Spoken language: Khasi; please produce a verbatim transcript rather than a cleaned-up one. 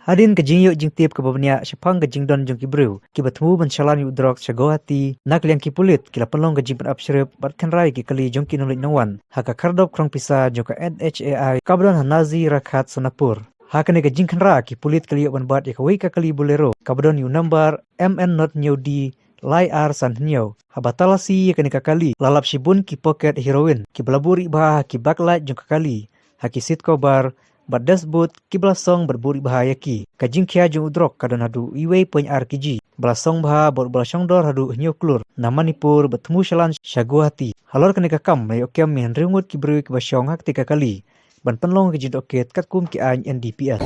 Hadien ka jingïoh jingtip kaba bniah shaphang ka jingdon jong ki briew kiba thmu ban shalan ïa u drok sha Guwahati, na ka liang ki pulit ki la pynlong ka jingpynap shrip bad kynrai ki kali jong ki nongleit nongwan ha ka khyrdop khrong pisa jong ka N H A I kaba don ha Nazirkhatt Sonapur. Ha kane ka jingkynra ki pulit ki la ïoh ban bat ïa kawei ka kali Bolero kaba don ïa u nambar M N not hynñiew D lai ar san hynñiew. Haba talasi ïa kane ka kali la lap shibun ki pocket heroin kiba la buhrieh bha ha ki backlight jong ka kali, ha ki seat cover bad dashboard kiba la song bad buhrieh bha ïa ki. Ka jingkhia jong u drok ka don haduh uwei point ar kg ba la song bha bad ba la shongdor haduh hynñiew klur na Manipur bad thmu shalan sha Guwahati. Halor kane ka kam la ïoh kem ïa hynriew ngut ki briew kiba shong ha katei ka kali ban pynlong ka jingtohkit katkum ki aiñ N D P S.